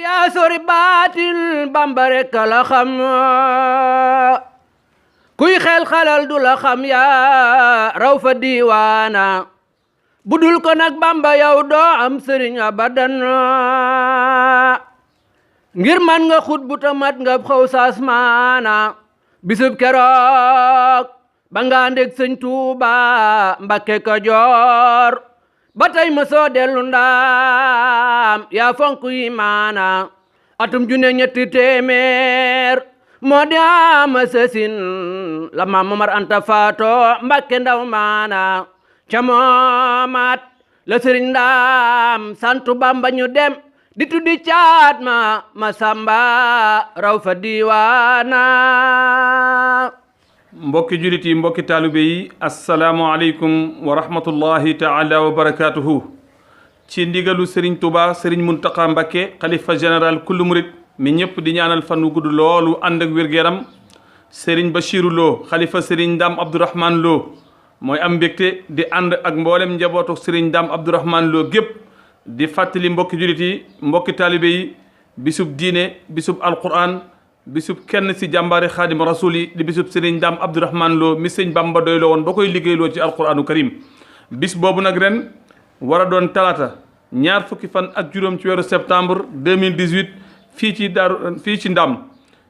yaa sori baatin Bamba rekk la xam kuy xel xalal du la xam yaa raw fa diiwaana budul ko nag Bamba yow doo am sëriñ abadan ngir man nga xut bu tamat nga xaw saas maana bisub keroog ba nga ndeg sëñ Tuuba Mbakke Kajoor ba tey ma soo dellu ndaam yaa fonk yi maana atum junne ñetti téeméer moo di ama sësin la Maam Momar Anta Faato Mbakke ndaw maana ca moomaat la sëriñ ndaam santu Bamba ñu dem di tuddi caat ma samba raw fa diiwaana. mbokki julit yi mbokki taalibe yi asalaamualeykum wa rahmatullahi taala wa barakatuhu ci ndigalu Serigne Touba Serigne Mountakha Mbacké xalifa général kullu murit mi ñëpp di ñaanal fan wu gudd loolu ànd ak wér-gu-yaram Serigne Bachirou Lo xalifa Serigne Ndam Abdourahmane Lo mooy am mbégte di ànd ak mboolem njabootu Serigne Ndam Abdourahmane Lo gépp di fàttali mbokki julit yi mbokki taalibe yi bisub diine bisub alquran bisub kenn si jàmbaari xaadim rasul yi di bisub Serigne Ndam Abdourahmane Lo mi sëñ Bamba doy la woon ba koy liggéeyloo ci alquranu karim bis boobu nag ren war a doon talaata ñaar fukki fan ak juróom ci weeru septembre 2018 fii ci Ndam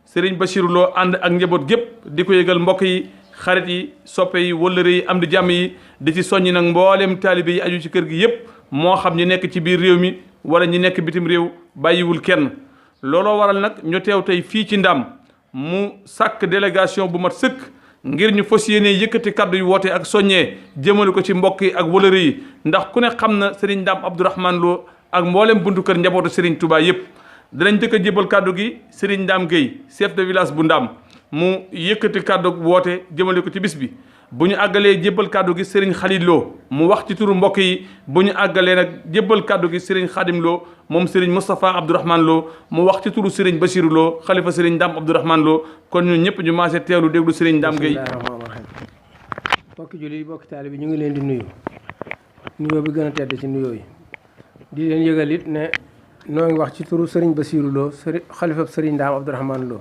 Serigne Bachirou Lo ànd ak njaboot gépp di ko yëgal mbokk yi xarit yi soppe yi wëllëre yi am di jàmm yi di ci soññi nag mboolem taalibe yi aju ci kër gi yépp moo xam ñi nekk ci biir réew mi wala ñi nekk bitim réew bàyyiwul kenn looloo waral nag ñu teew tey fii ci Ndam mu sàkk délégation bu mat sëkk ngir ñu fas yéene yëkkati kaddu yu woote ak soññee jëmale ko ci mbokk yi ak wëlëre yi ndax ku ne xam na Serigne Ndam Abdourahmane Lo ak mboolem buntu kër njabootu Serigne Touba yépp danañ jëkk a jébal kaddu gi Serigne Ndam Gueye chef de village bu Ndam mu yëkkati kaddu woote jëmale ko ci bis bi bu ñu àggalee jébbal kàddu gi Serigne Khalil Lo mu wax ci turu mbokk yi bu ñu àggalee nag jébbal kàddu gi Serigne Khadim Lo moom Serigne Moustapha Abdourahmane Lo mu wax ci turu Serigne Bachirou Lo xalifa Serigne Ndam Abdourahmane Lo kon ñun ñëpp ñu maase teewlu déglu Serigne Ndam Gueye. mbokki jullit yi mbokki taalibe bi ñu ngi leen di nuyu nuyoo bi gën a tedd ci nuyoo yi di leen yëgal it ne noo ngi wax ci turu Serigne Bachirou Lo xalifa Serigne Ndam Abdourahmane Lo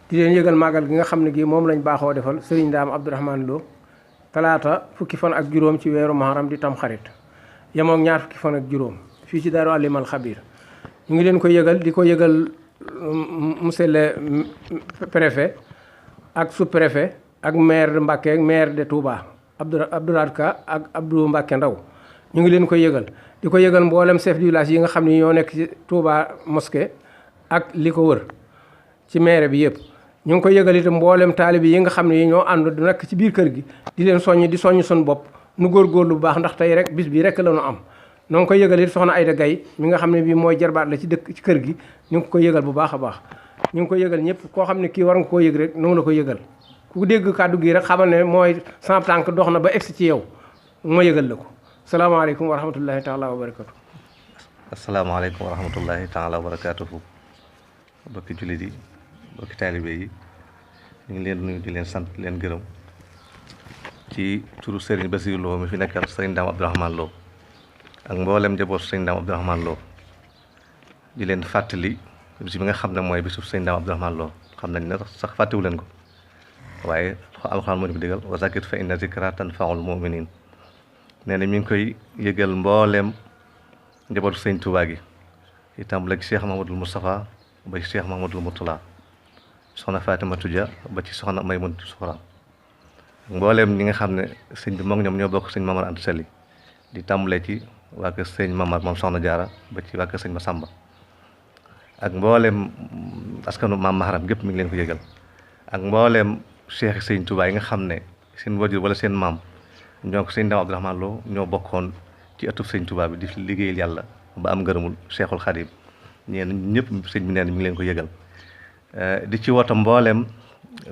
di leen yëgal màggal gi nga xam ne gi moom lañ baaxoo defal Serigne Ndam Abdourahmane Lo talaata fukki fan ak juróom ci weeru Muharram di tam xarit yemook ñaar fukki fan ak juróom fii ci Daaru Alimal Xabir ñu ngi leen ko yëgal di ko yëgal monsieur le préfet ak sous-préfet ak maire de Mbacké ak maire de Touba Abdoulaye Ka ak Abdou Mbacké Ndaw ñu ngi leen ko yëgal di ko yëgal mboolem chef du village yi nga xam ne ñoo nekk ci Touba mosquée ak li ko wër ci maire bi yëpp ñu ngi ko yëgal itam mboolem taalibe yi nga xam ne ñoo ànd du nekk ci biir kër gi di leen soññ suñu bopp nu góorgóorlu bu baax ndax tey rek bis bi rek la ñu am noo ngi koy yëgal it soxna Ayda Gaye mi nga xam ne bii mooy jarbaat la ci dëkk ci kër gi ñu ngi ko yëgal bu baax a baax ñu ngi ko yëgal ñëpp koo xam ne kii war nga koo yëg rek noonu la ko yëgal ku dégg kàddu gi rek xamal ne mooy sama tànk dox na ba egsi ci yow ma yëgal la ko salaamaaleykum wa rahmatullahi taala wa barakatu asalaamaaleykum wa rahmatullahi taala wa barakatuhu bokki jullit yi bokki taalibe yi ñu ngi leen nuyu di leen sant leen gërëm ci turu Serigne Bachirou Lo mi fi nekkal Serigne Ndam Abdourahmane Lo ak mboolem njabootu Serigne Ndam Abdourahmane Lo di leen fàttali bis bi nga xam ne mooy bisu Serigne Ndam Abdourahmane Lo xam nañ ne sax fàttewu leen ko waaye alxuraan moo ñu ko digal wa zakir fa inna zikra tanfaul muminin nee na mi ngi koy yëgal mbooleem njabootu Serigne Touba gi itam la ci Cheikh Mahamadul Moustapha ba ci Cheikh Mahamadul Mourtala soxna Fatimatu Dia ba ci soxna Maymunatu Suxra mbooleem ñi nga xam ne sëñ bi moom ñoom ñoo bokk sëñ Mamar Anta Sali di tàmbalee ci waa kër sëñ Mamar moom soxna Jaara ba ci waa kër sëñ Masamba ak mbooleem askanu maam Maharam gépp mi ngi leen ko yëgal ak mbooleem cheikh sëñ Touba yi nga xam ne seen wajur wala seen maam ñoo ko sëñ Ndam Abdourahmane Lo ñoo bokkoon ci ëttub sëñ Touba bi di liggéeyal yàlla ba am ngërëmul Cheikhul Khadim ñeen ñëpp sëñ bi neen mi ngi leen ko yëgal di ci wota mbooleem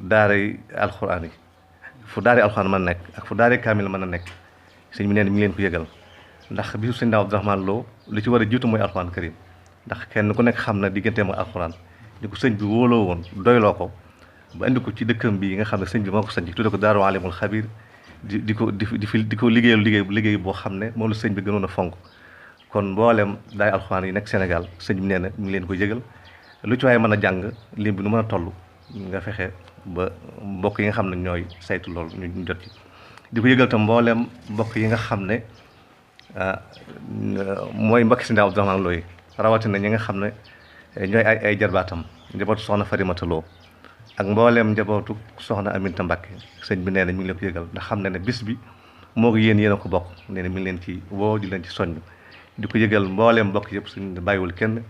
daaray alxuraan yi fu daari alxuraan mën a nekk ak fu daari kaamil mën a nekk sëñ bi neen mi ngi leen ko yëgal ndax bisu sëñ Ndam Abdourahmane Lo li ci war a jiitu mooy alxuraan karim ndax kenn ku nekk xam na digganteem ak alxuraan ni ko sëñ bi wóoloo woon doyloo ko ba indi ko ci dëkkam bi nga xam ne sëñ bi moo ko sañ tudde ko Daaru Alimul Xabir di ko liggéeyal liggéey boo xam ne moom la sëñ bi gënoon a fonk kon mboolem daay alxuraan yi nekk Sénégal sëñ bi nee na ñu ngi leen ko yëgal lu ci waaye mën a jàng lim bi nu mën a toll nga fexe ba mbokk yi nga xam ne ñooy saytu loolu ñu jot ci di ko yëgal tam mboolem mbokk yi nga xam ne mooy mbokk si Ndaam Abdourahmane Lo yi rawatina ñi nga xam ne ñooy ay jarbaatam njabootu soxna Farimata Lo ak mboolem njabootu soxna Aminta Mbàkke sëñ bi nee na mi ngi leen ko yëgal ndax xam ne ne bis bi moo ko yéen a ko bokk nee na mi ngi leen ci woo di leen ci soññ di ko yëgal mboolem mbokk yëpp suñ bàyyiwul kenn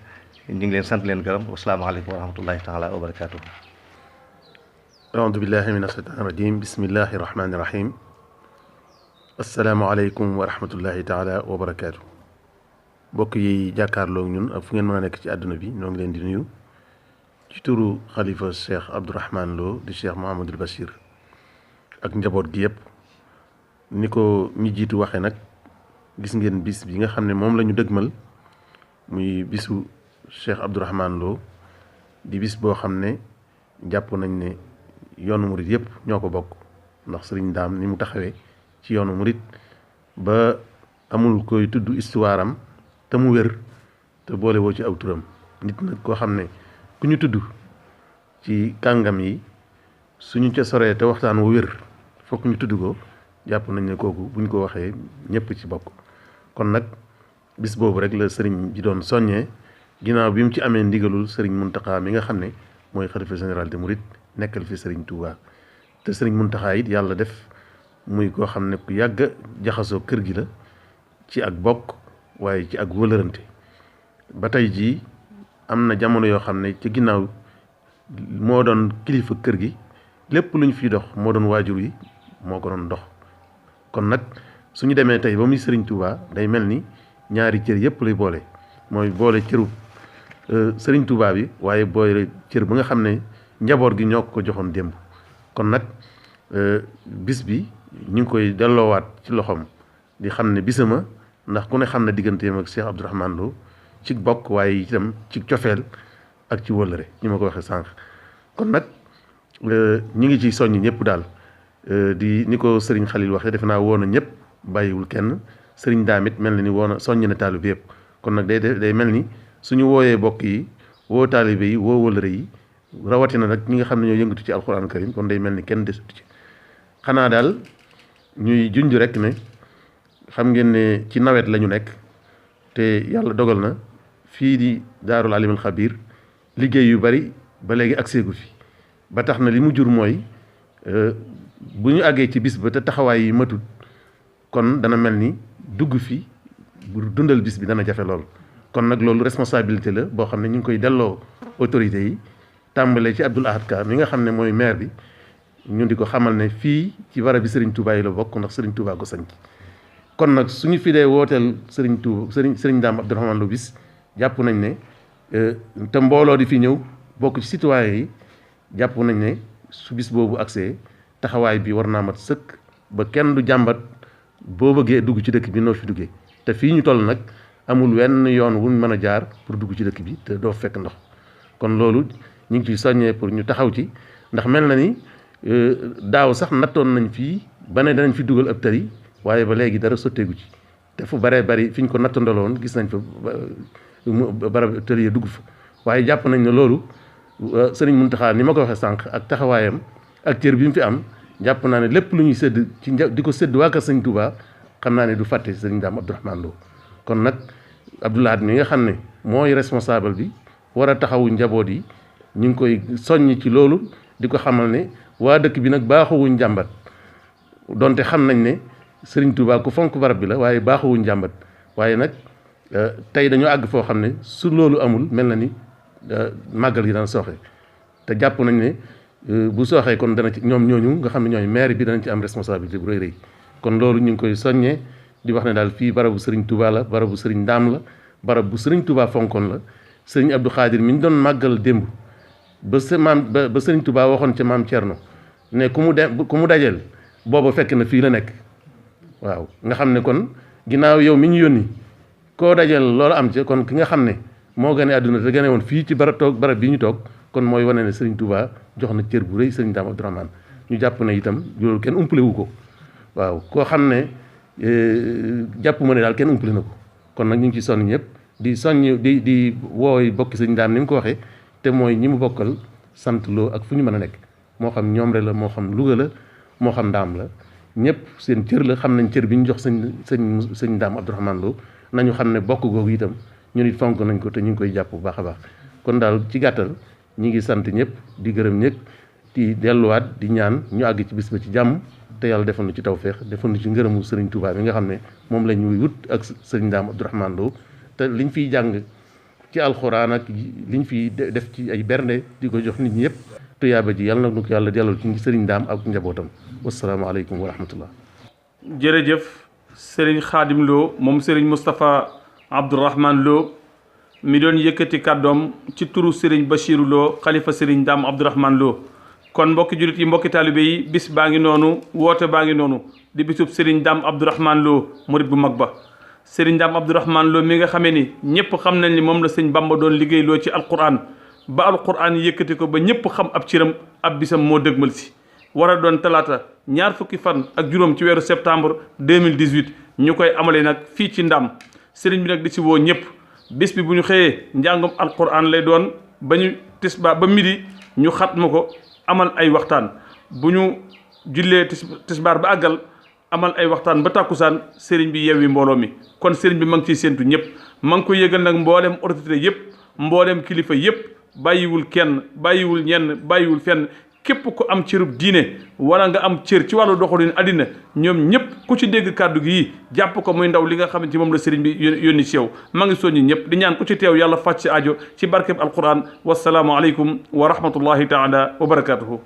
ñu ngi leen sant leen gërëm wasalaamaaleykum wa rahmatullahi taala wa barakaatuhu. aoudu billahi min asheytaan rajim bismillahi rahmani rahim asalaamaaleykum wa rahmatullahi taala wa barakaatu. mbokk yi jàkkaarloog ñun ak fu ngeen mën a nekk ci àdduna bi ñoo ngi leen di nuyu ci turu xalifa Cheikh Abdourahmane Lo di Cheikh Mouhamadul Bachir ak njaboot gi yëpp ni ko ñi jiitu waxee nag gis ngeen bis bi nga xam ne moom la ñu dëgmal muy bisu Cheikh Abdourahmane Lo di bis boo xam ne jàpp nañ ne yoonu murit yëpp ñoo ko bokk ndax sëriñ Daam ni mu taxawee ci yoonu murit ba amul koy tudd histoire am te mu wér te boole woo ci aw turam nit nag koo xam ne ku ñu tudd ci kàngam yi suñu ca soree te waxtaan wu wér fokk ñu tudd ko jàpp nañ ne kooku buñ ko waxee ñëpp ci bokk kon nag bis boobu rek la sëriñ bi doon soññee ginnaaw bi mu ci amee ndigalul sëriñ Muntaxa mi nga xam ne mooy xalifa général de Mouride nekkal fi sëriñ Touba te sëriñ Muntaxa it yàlla def muy koo xam ne ku yàgg jaxasoo kër gi la ci ak bokk waaye ci ak wëlërante ba tey jii am na jamono yoo xam ne ci ginnaaw moo doon kilifa kër gi lépp lu ñu fiy dox moo doon waajur yi moo ko doon dox kon nag suñu demee tey ba muy sëriñ Touba day mel ni ñaari cër yëpp lay boole mooy boole cëru sëriñ Touba bi waaye boole cër ba nga xam ne njaboot gi ñoo ko joxoon démb kon nag bis bi ñu ngi koy delloowaat ci loxoom di xam ne bisama ndax ku ne xam ne digganteem ak Cheikh Abdourahmane Lo ci bokk waaye itam ci cofeel ak ci wëllëre ñi ma ko waxee sànq kon nag ñi ngi ci soññ ñëpp daal di ni ko sëriñ Xalil waxee defe naa woon na ñëpp bàyyiwul kenn sëriñ Daamit mel na ni woon na soññ na taalibe yëpp kon nag day mel ni suñu wooyee bokk yi woo taalibe yi woo wëllëre yi rawatina nag ñi nga xam ne ñoo yëngatu ci alxuraan karim kon day mel ni kenn desut ci xanaa daal ñuy junj rek ne xam ngeen ne ci nawet la ñu nekk te yàlla dogal na fii di daarul alimul xabiir liggéey yu bari ba léegi agseegu fi ba tax na li mu jur mooy bu ñu àggee ci bis ba te taxawaay yi matut kon dana mel ni dugg fi bu dundal bis bi dana jafe lool kon nag loolu responsabilité la boo xam ne ñu ngi koy delloo autorités yi tàmbalee ci Abdoul Ahad Ka mi nga xam ne mooy maire bi ñu di ko xamal ne fii ci barab bi Serigne Touba yi la bokk ndax Serigne Touba ko sanc kon nag suñu fi dee wooteel Serigne Touba Serigne Daam Abdourahmane Lo bis jàpp nañ ne te mbooloo di fi ñëw bokk ci citoyen yi jàpp nañ ne su bis boobu accès taxawaay bi war naa mat sëkk ba kenn du jàmbat boo bëggee dugg ci dëkk bi noo fi duggee te fii ñu toll nag amul wenn yoon wu mën a jaar pour dugg ci dëkk bi te doo fekk ndox kon loolu ñu ngi ciy soññee pour ñu taxaw ci ndax mel na ni daaw sax nattoon nañ fii ba ne danañ fi dugal ab tari waaye ba léegi dara sotteegu ci te fu baree bari fi ñu ko nattandaloon gis nañ fa barab tari ya dugg fa waaye jàpp nañ ne loolu sëriñ Muntaxa ni ma ko waxee sànq ak taxawaayam ak cër bi mu fi am jàpp naa ne lépp lu ñuy sédd ci di ko sédd waa kër sëñ Touba xam naa ne du fàtte sëriñ Daam Abdourahmane Lo kon nag Abdoul Ahad mi nga xam ne mooy responsable bi war a taxawu njaboot yi ñu ngi koy soññ ci loolu di ko xamal ne waa dëkk bi nag baaxuwuñ jàmbat donte xam nañ ne sëriñ Touba ku fonk barab bi la waaye baaxuwuñ jàmbat waaye nag tey dañoo àgg foo xam ne su loolu amul mel na ni màggal gi dana sooxe te jàpp nañ ne bu sooxee kon dana ci ñoom ñooñu nga xam ne ñooy maire bi danañ ci am responsabilité bu rëy rëy kon loolu ñu ngi koy soññee di wax ne daal fii barabu sëriñ Touba la barabu sëriñ Daam la barab bu sëriñ Touba fonkoon la sëriñ Abdou Khadir mi ñu doon màggal démb ba sëriñ Touba waxoon ca maam Thierno ne ku mu dajeel booba fekk na fii la nekk waaw nga xam ne kon ginnaaw yow mi ñu yónni koo dajeel loolu am ca kon ki nga xam ne moo gane àdduna te gane woon fii ci barab bi ñu toog kon mooy wane ne sëriñ Touba jox na cër bu rëy sëriñ Daam Abdourahmane ñu jàpp ne itam loolu kenn umpale wu ko waaw koo xam ne jàpp ma ne daal kenn umpale na ko kon nag ñu ngi ci sonn ñëpp di soññ di wooy bokki sëñ Ndaam ni mu ko waxee te mooy ñi mu bokkal sant Lo ak fu ñu mën a nekk moo xam ñoom rek la moo xam Louga la moo xam Ndaam la ñëpp seen cër la xam nañ cër bi ñu jox sëñ Ndaam Abdourahmane Lo nañu xam ne bokk googu itam ñu nit fonk nañ ko te ñu ngi koy jàpp bu baax a baax kon daal ci gàttal ñi ngi sant ñëpp di gërëm ñëpp di delluwaat di ñaan ñu àgg ci bis ba ci jàmm te yàlla defal nu ci tawféex defal nu ci ngërëmu sëriñ Touba bi nga xam ne moom la ñuy wut ak sëriñ Ndaam Abdourahmane Lo te liñ fiy jàng ci alxuraan ak liñ fiy def ci ay bernde di ko jox nit ñi yëpp tuyaaba ji yàlla na nu ko yàlla delloo ci sëriñ Ndaam ak njabootam wasalaamaaleykum wa rahmatullah. jërëjëf sëriñ Xaadim Lo moom sëriñ Moustapha Abdourahmane Lo mi doon yëkkati kàddoom ci turu sëriñ Bachirou Lo xalifa sëriñ Ndaam Abdourahmane Lo. kon mbokki jullit yi mbokki taalibe yi bis baa ngi noonu woote baa ngi noonu di bisub Serigne Ndaam Abdourahmane Lo murit bu mag ba Serigne Ndaam Abdourahmane Lo mi nga xamee ni ñëpp xam nañ ni moom la sëñ Bamba doon liggéey loo ci alquran ba alquran yëkkati ko ba ñëpp xam ab ciram ab bisam moo dëgmal si war a doon talaata ñaar fukki fan ak juróom ci weeru septembre 2018 ñu koy amale nag fii ci Ndaam Serigne bi nag di si woo ñëpp bis bi bu ñu xëyee njàngum alquran lay doon ba ñu tisba ba midi ñu xatma ko amal ay waxtaan bu ñu jullee tisbaar ba àggal amal ay waxtaan ba tàkkusaan sëriñ bi yewwi mbooloo mi kon sëriñ bi ma ngi ciy séentu ñëpp ma ngi ko yëgal nag mbooleem autorité yëpp mbooleem kilifa yëpp bàyyiwul kenn bàyyiwul ñenn bàyyiwul fenn képp ku am cërub diine wala nga am cër ci wàllu doxalin àddina ñoom ñëpp ku ci dégg kàddu gi jàpp ko muy ndaw li nga xamante ci moom la sëriñ bi yónni ci yow ma ngi soññi ñëpp di ñaan ku ci teew yàlla fàcc ci aajo ci barkeb alquran wasalaamu aleykum wa rahmatullahi taala wa barakatuhu